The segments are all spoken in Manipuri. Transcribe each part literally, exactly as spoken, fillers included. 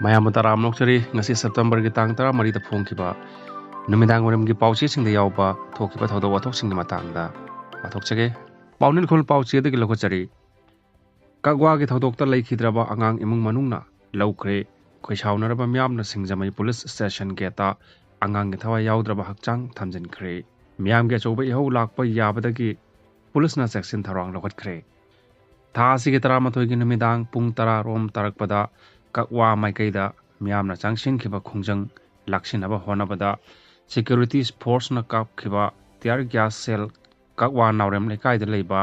ꯃꯌꯥꯝꯕꯨ ꯇꯔꯥꯝꯅ ꯑꯣꯛꯆꯔꯤ꯫ ꯉꯁꯤ ꯁꯦꯞꯇꯦꯝꯕꯔꯒꯤ ꯇꯥꯡ ꯇꯔꯥꯃꯔꯤꯗ ꯐꯣꯡꯈꯤꯕ ꯅꯨꯃꯤꯗꯥꯡ ꯋꯥꯏꯔꯝꯒꯤ ꯄꯥꯎꯆꯦꯁꯤꯡꯗ ꯌꯥꯎꯕ ꯊꯣꯛꯈꯤꯕ ꯊꯧꯗꯣꯛ ꯋꯥꯊꯣꯛꯁꯤꯡꯒꯤ ꯃꯇꯥꯡꯗ ꯄꯥꯊꯣꯛꯆꯒꯦ꯫ ꯄꯥꯎꯅꯤꯜꯈꯣꯜ ꯄꯥꯎꯆꯦꯗꯒꯤ ꯂꯧꯈꯠꯆꯔꯤ꯫ ꯀꯛꯋꯥꯒꯤ ꯊꯧꯗꯣꯛꯇ ꯂꯩꯈꯤꯗ꯭ꯔꯕ ꯑꯉꯥꯡ ꯏꯃꯨꯡ ꯃꯅꯨꯡꯅ ꯂꯧꯈ꯭ꯔꯦ꯫ ꯈꯣꯏꯁꯥꯎꯅꯔꯕ ꯃꯤꯌꯥꯝꯅ ꯁꯤꯡꯖꯃꯩ ꯄꯨꯂꯤꯁ ꯁ꯭ꯇꯦꯁꯟ ꯒꯦꯠꯇ ꯑꯉꯥꯡꯒꯤ ꯊꯋꯥꯏ ꯌꯥꯎꯗ꯭ꯔꯕ ꯍꯛꯆꯥꯡ ꯊꯝꯖꯤꯟꯈ꯭ꯔꯦ꯫ ꯃꯤꯌꯥꯝꯒꯤ ꯑꯆꯧꯕ ꯏꯍꯧ ꯂꯥꯛꯄ ꯌꯥꯕꯗꯒꯤ ꯄꯨꯂꯤꯁꯅ ꯆꯦꯛꯁꯤꯟ ꯊꯧꯔꯥꯡ ꯂꯧꯈꯠꯈ꯭ꯔꯦ꯫ ꯊꯥ ꯑꯁꯤꯒꯤ ꯇꯔꯥꯃꯥꯊꯣꯏꯒꯤ ꯅꯨꯃꯤꯗꯥꯡ ꯄꯨꯡ ꯇꯔꯥ ꯔꯣꯝ ꯇꯥꯔꯛꯄꯗ ꯀꯛꯋꯥ ꯃꯥꯏꯀꯩꯗ ꯃꯤꯌꯥꯝꯅ ꯆꯪꯁꯤꯟꯈꯤꯕ ꯈꯣꯡꯖꯪ ꯂꯥꯛꯁꯤꯟꯅꯕ ꯍꯣꯠꯅꯕꯗ security forceꯅ ꯀꯥꯞꯈꯤꯕ tear gas shell ꯀꯛꯋꯥ ꯅꯥꯎꯔꯦꯝ ꯂꯩꯀꯥꯏꯗ ꯂꯩꯕ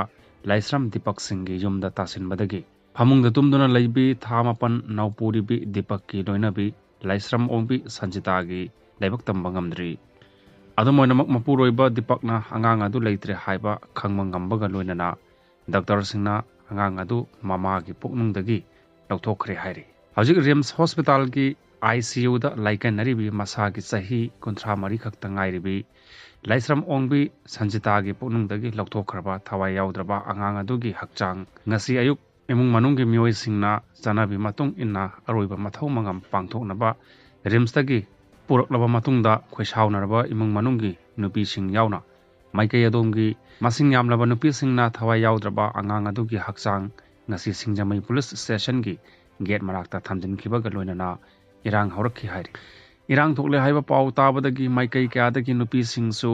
ꯂꯥꯏꯁ꯭ꯔꯝ ꯗꯤꯄꯛ ꯁꯤꯡꯒꯤ ꯌꯨꯝꯗ ꯇꯥꯁꯤꯟꯕꯗꯒꯤ ꯐꯃꯨꯡꯗ ꯇꯨꯝꯗꯨꯅ ꯂꯩꯕꯤ ꯊꯥ ꯃꯥꯄꯟ ꯅꯥꯎꯄꯨꯔꯤꯕꯤ ꯗꯤꯄꯛꯀꯤ ꯂꯣꯏꯅꯕꯤ ꯂꯥꯏꯁ꯭ꯔꯝ ꯑꯣꯡꯕꯤ ꯁꯟꯖꯤꯇꯥꯒꯤ ꯂꯥꯏꯕꯛ ꯇꯝꯕ ꯉꯝꯗ꯭ꯔꯤ꯫ ꯑꯗꯨꯝ ꯑꯣꯏꯅꯃꯛ, ꯃꯄꯨꯔꯣꯏꯕ ꯗꯤꯄꯛꯅ ꯑꯉꯥꯡ ꯑꯗꯨ ꯂꯩꯇ꯭ꯔꯦ ꯍꯥꯏꯕ ꯈꯪꯕ ꯉꯝꯕꯒ ꯂꯣꯏꯅꯅ ꯗꯣꯛꯇꯔꯁꯤꯡꯅ ꯑꯉꯥꯡ ꯑꯗꯨ ꯃꯃꯥꯒꯤ ꯄꯨꯛꯅꯨꯡꯗꯒꯤ ꯂꯧꯊꯣꯛꯈ꯭ꯔꯦ ꯍꯥꯏꯔꯤ꯫ ꯍꯧꯖꯤꯛ ꯔꯤꯝꯁ ꯍꯣꯁꯄꯤꯇꯥꯜꯒꯤ ICUꯗ ꯂꯥꯏꯀꯠꯅꯔꯤꯕꯤ ꯃꯁꯥꯒꯤ ꯆꯍꯤ ꯀꯨꯟꯊ꯭ꯔꯥ ꯃꯔꯤ ꯈꯛꯇ ꯉꯥꯏꯔꯤꯕꯤ ꯂꯥꯏꯁ꯭ꯔꯝ ꯑꯣꯡꯕꯤ ꯁꯟꯖꯤꯇꯥꯒꯤ ꯄꯨꯛꯅꯨꯡꯗꯒꯤ ꯂꯧꯊꯣꯛꯈ꯭ꯔꯕ ꯊꯋꯥꯏ ꯌꯥꯎꯗ꯭ꯔꯕ ꯑꯉꯥꯡ ꯑꯗꯨꯒꯤ ꯍꯛꯆꯥꯡ ꯉꯁꯤ ꯑꯌꯨꯛ ꯏꯃꯨꯡ ꯃꯅꯨꯡꯒꯤ ꯃꯤꯑꯣꯏꯁꯤꯡꯅ ꯆꯠꯅꯕꯤ ꯃꯇꯨꯡ ꯏꯟꯅ ꯑꯔꯣꯏꯕ ꯃꯊꯧ ꯃꯉꯝ ꯄꯥꯡꯊꯣꯛꯅꯕ ꯔꯤꯝꯁꯇꯒꯤ ꯄꯨꯔꯛꯂꯕ ꯃꯇꯨꯡꯗ ꯈꯣꯏꯁꯥꯎꯅꯔꯕ ꯏꯃꯨꯡ ꯃꯅꯨꯡꯒꯤ ꯅꯨꯄꯤꯁꯤꯡ ꯌꯥꯎꯅ ꯃꯥꯏꯀꯩ ꯑꯗꯣꯝꯒꯤ ꯃꯁꯤꯡ ꯌꯥꯝꯂꯕ ꯅꯨꯄꯤꯁꯤꯡꯅ ꯊꯋꯥꯏ ꯌꯥꯎꯗ꯭ꯔꯕ ꯑꯉꯥꯡ ꯑꯗꯨꯒꯤ ꯍꯛꯆꯥꯡ ꯉꯁꯤ ꯁꯤꯡꯖꯃꯩ ꯄꯨꯂꯤꯁ ꯁ꯭ꯇꯦꯁꯟꯒꯤ ꯒꯦꯠ ꯃꯅꯥꯛꯇ ꯊꯝꯖꯤꯟꯈꯤꯕꯒ ꯂꯣꯏꯅꯅ ꯏꯔꯥꯡ ꯍꯧꯔꯛꯈꯤ ꯍꯥꯏꯔꯤ꯫ ꯏꯔꯥꯡ ꯊꯣꯛꯂꯦ ꯍꯥꯏꯕ ꯄꯥꯎ ꯇꯥꯕꯗꯒꯤ ꯃꯥꯏꯀꯩ ꯀꯌꯥꯗꯒꯤ ꯅꯨꯄꯤꯁꯤꯡꯁꯨ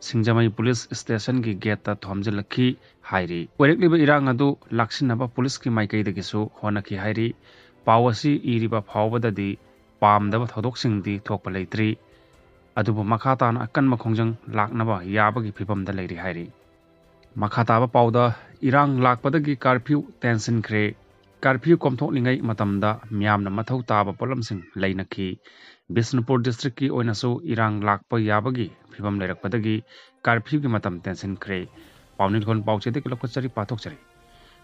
ꯁꯤꯡꯖꯃꯩ ꯄꯨꯂꯤꯁ ꯁ꯭ꯇꯦꯁꯟꯒꯤ ꯒꯦꯠꯇ ꯊꯣꯝꯖꯤꯜꯂꯛꯈꯤ ꯍꯥꯏꯔꯤ꯫ ꯑꯣꯏꯔꯛꯂꯤꯕ ꯏꯔꯥꯡ ꯑꯗꯨ ꯂꯥꯛꯁꯤꯟꯅꯕ ꯄꯨꯂꯤꯁꯀꯤ ꯃꯥꯏꯀꯩꯗꯒꯤꯁꯨ ꯍꯣꯠꯅꯈꯤ ꯍꯥꯏꯔꯤ꯫ ꯄꯥꯎ ꯑꯁꯤ ꯏꯔꯤꯕ ꯐꯥꯎꯕꯗꯗꯤ ꯄꯥꯝꯗꯕ ꯊꯧꯗꯣꯛꯁꯤꯡꯗꯤ ꯊꯣꯛꯄ ꯂꯩꯇ꯭ꯔꯤ꯫ ꯑꯗꯨꯕꯨ ꯃꯈꯥ ꯇꯥꯅ ꯑꯀꯟꯕ ꯈꯣꯡꯖꯪ ꯂꯥꯛꯅꯕ ꯌꯥꯕꯒꯤ ꯐꯤꯕꯝꯗ ꯂꯩꯔꯤ ꯍꯥꯏꯔꯤ꯫ ꯃꯈꯥ ꯇꯥꯕ ꯄꯥꯎꯗ, ꯏꯔꯥꯡ ꯂꯥꯛꯄꯗꯒꯤ ꯀꯥꯔꯐ꯭ꯌꯨ ꯇꯦꯟꯁꯤꯟꯈ꯭ꯔꯦ꯫ ꯀꯥꯔꯐ꯭ꯌꯨ ꯀꯣꯝꯊꯣꯛꯂꯤꯉꯩ ꯃꯇꯝꯗ ꯃꯤꯌꯥꯝꯅ ꯃꯊꯧ ꯇꯥꯕ ꯄꯣꯠꯂꯝꯁꯤꯡ ꯂꯩꯅꯈꯤ꯫ ꯕꯤꯁꯅꯨꯄꯨꯔ ꯗꯤꯁꯇ꯭ꯔꯤꯛꯀꯤ ꯑꯣꯏꯅꯁꯨ ꯏꯔꯥꯡ ꯂꯥꯛꯄ ꯌꯥꯕꯒꯤ ꯐꯤꯕꯝ ꯂꯩꯔꯛꯄꯗꯒꯤ ꯀꯥꯔꯐ꯭ꯌꯨꯒꯤ ꯃꯇꯝ ꯇꯦꯟꯁꯤꯟꯈ꯭ꯔꯦ꯫ ꯄꯥꯎꯅꯤꯜꯈꯣꯜ ꯄꯥꯎꯆꯦꯗꯒꯤ ꯂꯧꯈꯠꯆꯔꯤ, ꯄꯥꯊꯣꯛꯆꯔꯤ꯫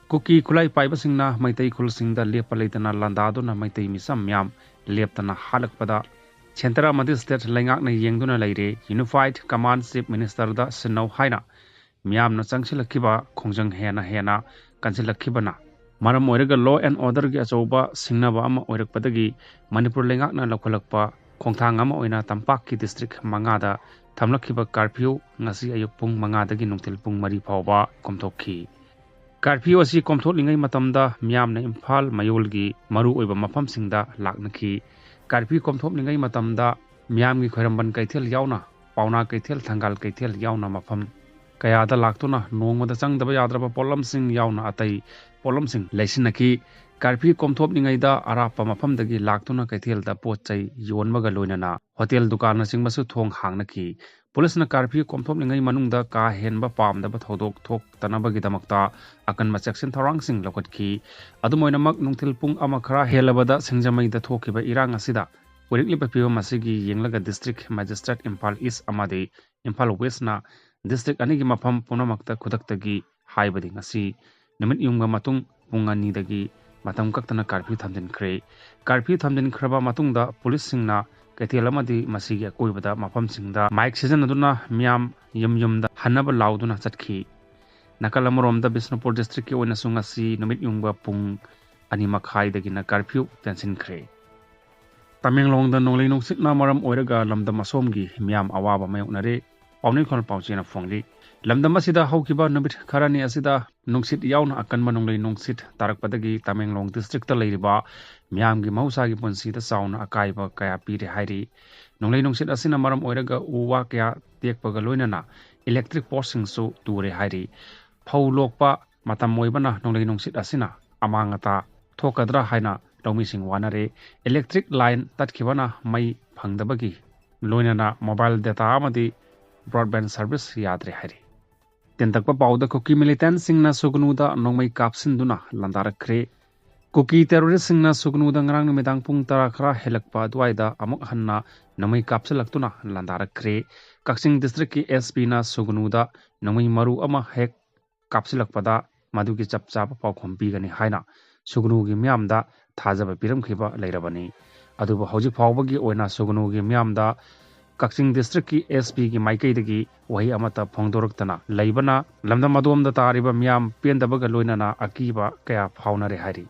ꯀꯨꯀꯤ ꯈꯨꯠꯂꯥꯏ ꯄꯥꯏꯕꯁꯤꯡꯅ ꯃꯩꯇꯩ ꯈꯨꯜꯁꯤꯡꯗ ꯂꯦꯞꯄ ꯂꯩꯇꯅ ꯂꯥꯟꯗꯥꯗꯨꯅ ꯃꯩꯇꯩ ꯃꯤꯆꯝ ꯃꯤꯌꯥꯝ ꯂꯦꯞꯇꯅ ꯍꯥꯠꯂꯛꯄꯗ ꯁꯦꯟꯇꯔ ꯑꯃꯗꯤ ꯁ꯭ꯇꯦꯠ ꯂꯩꯉꯥꯛꯅ ꯌꯦꯡꯗꯨꯅ ꯂꯩꯔꯦ꯫ ꯌꯨꯅꯤꯐꯥꯏꯗ ꯀꯃꯥꯟꯗ ꯆꯤꯐ ꯃꯤꯅꯤꯁꯇꯔꯗ ꯁꯤꯟꯅꯧ ꯍꯥꯏꯅ ꯃꯤꯌꯥꯝꯅ ꯆꯪꯁꯤꯜꯂꯛꯈꯤꯕ ꯈꯣꯡꯖꯪ ꯍꯦꯟꯅ ꯍꯦꯟꯅ ꯀꯟꯁꯤꯜꯂꯛꯈꯤꯕꯅ ꯃꯔꯝ ꯑꯣꯏꯔꯒ law and orderꯒꯤ ꯑꯆꯧꯕ ꯁꯤꯡꯅꯕ ꯑꯃ ꯑꯣꯏꯔꯛꯄꯗꯒꯤ ꯃꯅꯤꯄꯨꯔ ꯂꯩꯉꯥꯛꯅ ꯂꯧꯈꯠꯂꯛꯄ ꯈꯣꯡꯊꯥꯡ ꯑꯃ ꯑꯣꯏꯅ ꯇꯝꯄꯥꯛꯀꯤ district ꯃꯉꯥꯗ ꯊꯝꯂꯛꯈꯤꯕ curfew ꯉꯁꯤ ꯑꯌꯨꯛ ꯄꯨꯡ ꯃꯉꯥꯗꯒꯤ ꯅꯨꯡꯊꯤꯜ ꯄꯨꯡ ꯃꯔꯤ ꯐꯥꯎꯕ ꯀꯣꯝꯊꯣꯛꯈꯤ꯫ Curfew ꯑꯁꯤ ꯀꯣꯝꯊꯣꯛꯂꯤꯉꯩ ꯃꯇꯝꯗ ꯃꯤꯌꯥꯝꯅ ꯏꯝꯐꯥꯜ ꯃꯌꯣꯜꯒꯤ ꯃꯔꯨꯑꯣꯏꯕ ꯃꯐꯝꯁꯤꯡꯗ ꯂꯥꯛꯅꯈꯤ꯫ Curfew ꯀꯣꯝꯊꯣꯛꯂꯤꯉꯩ ꯃꯇꯝꯗ ꯃꯤꯌꯥꯝꯒꯤ ꯈ꯭ꯋꯥꯏꯔꯝꯕꯟ ꯀꯩꯊꯦꯜ ꯌꯥꯎꯅ ꯄꯥꯎꯅꯥ ꯀꯩꯊꯦꯜ, ꯊꯪꯒꯥꯜ ꯀꯩꯊꯦꯜ ꯌꯥꯎꯅ ꯃꯐꯝ ꯀꯌꯥꯗ ꯂꯥꯛꯇꯨꯅ ꯅꯣꯡꯃꯗ ꯆꯪꯗꯕ ꯌꯥꯗ꯭ꯔꯕ ꯄꯣꯠꯂꯝꯁꯤꯡ ꯌꯥꯎꯅ ꯑꯇꯩ ꯄꯣꯠꯂꯝꯁꯤꯡ ꯂꯩꯁꯤꯟꯅꯈꯤ꯫ Curfew ꯀꯣꯝꯊꯣꯛꯂꯤꯉꯩꯗ ꯑꯔꯥꯞꯄ ꯃꯐꯝꯗꯒꯤ ꯂꯥꯛꯇꯨꯅ ꯀꯩꯊꯦꯜꯗ ꯄꯣꯠ ꯆꯩ ꯌꯣꯟꯕꯒ ꯂꯣꯏꯅꯅ ꯍꯣꯇꯦꯜ ꯗꯨꯀꯥꯟꯅꯆꯤꯡꯕꯁꯨ ꯊꯣꯡ ꯍꯥꯡꯅꯈꯤ꯫ ꯄꯨꯂꯤꯁꯅ curfew ꯀꯣꯝꯊꯣꯛꯂꯤꯉꯩ ꯃꯅꯨꯡꯗ ꯀꯥ ꯍꯦꯟꯕ ꯄꯥꯝꯗꯕ ꯊꯧꯗꯣꯛ ꯊꯣꯛꯇꯅꯕꯒꯤꯗꯃꯛꯇ ꯑꯀꯟꯕ ꯆꯦꯛꯁꯤꯟ ꯊꯧꯔꯥꯡꯁꯤꯡ ꯂꯧꯈꯠꯈꯤ꯫ ꯑꯗꯨꯝ ꯑꯣꯏꯅꯃꯛ, ꯅꯨꯡꯊꯤꯜ ꯄꯨꯡ ꯑꯃ ꯈꯔ ꯍꯦꯜꯂꯕꯗ ꯁꯤꯡꯖꯃꯩꯗ ꯊꯣꯛꯈꯤꯕ ꯏꯔꯥꯡ ꯑꯁꯤꯗ ꯑꯣꯏꯔꯛꯂꯤꯕ ꯐꯤꯕꯝ ꯑꯁꯤꯒꯤ ꯌꯦꯡꯂꯒ district magistrate ꯏꯝꯐꯥꯜ East ꯑꯃꯗꯤ ꯏꯝꯐꯥꯜ Westꯅ district ꯑꯅꯤꯒꯤ ꯃꯐꯝ ꯄꯨꯝꯅꯃꯛꯇ ꯈꯨꯗꯛꯇꯒꯤ, ꯍꯥꯏꯕꯗꯤ ꯉꯁꯤ ꯅꯨꯃꯤꯠ ꯌꯨꯡꯕ ꯃꯇꯨꯡ ꯄꯨꯡ ꯑꯅꯤꯗꯒꯤ ꯃꯇꯝ ꯀꯛꯇꯅ curfew ꯊꯝꯖꯤꯟꯈ꯭ꯔꯦ꯫ Curfew ꯊꯝꯖꯤꯟꯈ꯭ꯔꯕ ꯃꯇꯨꯡꯗ ꯄꯨꯂꯤꯁꯁꯤꯡꯅ ꯀꯩꯊꯦꯜ ꯑꯃꯗꯤ ꯃꯁꯤꯒꯤ ꯑꯀꯣꯏꯕꯗ ꯃꯐꯝꯁꯤꯡꯗ mic ꯁꯤꯖꯤꯟꯅꯗꯨꯅ ꯃꯤꯌꯥꯝ ꯌꯨꯝ ꯌꯨꯝꯗ ꯍꯟꯅꯕ ꯂꯥꯎꯗꯨꯅ ꯆꯠꯈꯤ꯫ ꯅꯥꯀꯜ ꯑꯃꯔꯣꯝꯗ ꯕꯤꯁꯅꯨꯄꯨꯔ districtꯀꯤ ꯑꯣꯏꯅꯁꯨ ꯉꯁꯤ ꯅꯨꯃꯤꯠ ꯌꯨꯡꯕ ꯄꯨꯡ ꯑꯅꯤ ꯃꯈꯥꯏꯗꯒꯤꯅ curfew ꯇꯦꯟꯁꯤꯟꯈ꯭ꯔꯦ꯫ ꯇꯃꯦꯡꯂꯣꯡꯗ ꯅꯣꯡꯂꯩ ꯅꯨꯡꯁꯤꯠꯅ ꯃꯔꯝ ꯑꯣꯏꯔꯒ ꯂꯝꯗꯝ ꯑꯁꯣꯝꯒꯤ ꯃꯤꯌꯥꯝ ꯑꯋꯥꯕ ꯃꯥꯌꯣꯛꯅꯔꯦ꯫ ꯄꯥꯎꯅꯤꯡꯈꯣꯜ ꯄꯥꯎꯆꯦꯅ ꯐꯣꯡꯂꯤ꯫ ꯂꯝꯗꯝ ꯑꯁꯤꯗ ꯍꯧꯈꯤꯕ ꯅꯨꯃꯤꯠ ꯈꯔꯅꯤ ꯑꯁꯤꯗ ꯅꯨꯡꯁꯤꯠ ꯌꯥꯎꯅ ꯑꯀꯟꯕ ꯅꯣꯡꯂꯩ ꯅꯨꯡꯁꯤꯠ ꯇꯥꯔꯛꯄꯗꯒꯤ ꯇꯃꯦꯡꯂꯣꯡ districtꯇ ꯂꯩꯔꯤꯕ ꯃꯤꯌꯥꯝꯒꯤ ꯃꯍꯧꯁꯥꯒꯤ ꯄꯨꯟꯁꯤꯗ ꯆꯥꯎꯅ ꯑꯀꯥꯏꯕ ꯀꯌꯥ ꯄꯤꯔꯦ ꯍꯥꯏꯔꯤ꯫ ꯅꯣꯡꯂꯩ ꯅꯨꯡꯁꯤꯠ ꯑꯁꯤꯅ ꯃꯔꯝ ꯑꯣꯏꯔꯒ ꯎ ꯋꯥ ꯀꯌꯥ ꯇꯦꯛꯄꯒ ꯂꯣꯏꯅꯅ electric postꯁꯤꯡꯁꯨ ꯇꯨꯔꯦ ꯍꯥꯏꯔꯤ꯫ ꯐꯧ ꯂꯣꯛꯄ ꯃꯇꯝ ꯑꯣꯏꯕꯅ ꯅꯣꯡꯂꯩ ꯅꯨꯡꯁꯤꯠ ꯑꯁꯤꯅ ꯑꯃꯥꯡ ꯑꯇꯥ ꯊꯣꯛꯀꯗ꯭ꯔꯥ ꯍꯥꯏꯅ ꯂꯧꯃꯤꯁꯤꯡ ꯋꯥꯅꯔꯦ꯫ Electric line ꯇꯠꯈꯤꯕꯅ ꯃꯩ ꯐꯪꯗꯕꯒꯤ ꯂꯣꯏꯅꯅ mobile data ꯑꯃꯗꯤ broadband service ꯌꯥꯗ꯭ꯔꯦ ꯍꯥꯏꯔꯤ꯫ ꯇꯦꯟꯇꯛꯄ ꯄꯥꯎꯗ ꯀꯨꯀꯤ militantꯁꯤꯡꯅ ꯁꯨꯒꯅꯨꯗ ꯅꯣꯡꯃꯩ ꯀꯥꯞꯁꯤꯟꯗꯨꯅ ꯂꯥꯟꯗꯥꯔꯛꯈ꯭ꯔꯦ꯫ ꯀꯨꯀꯤ terroristꯁꯤꯡꯅ ꯁꯨꯒꯅꯨꯗ ꯉꯔꯥꯡ ꯅꯨꯃꯤꯗꯥꯡ ꯄꯨꯡ ꯇꯔꯥ ꯈꯔ ꯍꯦꯜꯂꯛꯄ ꯑꯗꯨꯋꯥꯏꯗ ꯑꯃꯨꯛ ꯍꯟꯅ ꯅꯣꯡꯃꯩ ꯀꯥꯞꯁꯤꯜꯂꯛꯇꯨꯅ ꯂꯥꯟꯗꯥꯔꯛꯈ꯭ꯔꯦ꯫ ꯀꯛꯆꯤꯡ districtꯀꯤ SPꯅ ꯁꯨꯒꯅꯨꯗ ꯅꯣꯡꯃꯩ ꯃꯔꯨ ꯑꯃ ꯍꯦꯛ ꯀꯥꯞꯁꯤꯜꯂꯛꯄꯗ ꯃꯗꯨꯒꯤ ꯆꯞ ꯆꯥꯕ ꯄꯥꯎꯈꯨꯝ ꯄꯤꯒꯅꯤ ꯍꯥꯏꯅ ꯁꯨꯒꯅꯨꯒꯤ ꯃꯤꯌꯥꯝꯗ ꯊꯥꯖꯕ ꯄꯤꯔꯝꯈꯤꯕ ꯂꯩꯔꯕꯅꯤ꯫ ꯑꯗꯨꯕꯨ ꯍꯧꯖꯤꯛ ꯐꯥꯎꯕꯒꯤ ꯑꯣꯏꯅ ꯁꯨꯒꯅꯨꯒꯤ ꯃꯤꯌꯥꯝꯗ ꯀꯛꯆꯤꯡ ꯗꯤꯁꯇ꯭ꯔꯤꯛꯀꯤ ꯑꯦꯁ ꯄꯤꯒꯤ ꯃꯥꯏꯀꯩꯗꯒꯤ ꯋꯥꯍꯩ ꯑꯃꯠꯇ ꯐꯣꯡꯗꯣꯔꯛꯇꯅ ꯂꯩꯕꯅ ꯂꯝꯗꯝ ꯑꯗꯣꯝꯗ ꯇꯥꯔꯤꯕ ꯃꯤꯌꯥꯝ ꯄꯦꯟꯗꯕꯒ ꯂꯣꯏꯅꯅ ꯑꯀꯤꯕ ꯀꯌꯥ ꯐꯥꯎꯅꯔꯦ ꯍꯥꯏꯔꯤ꯫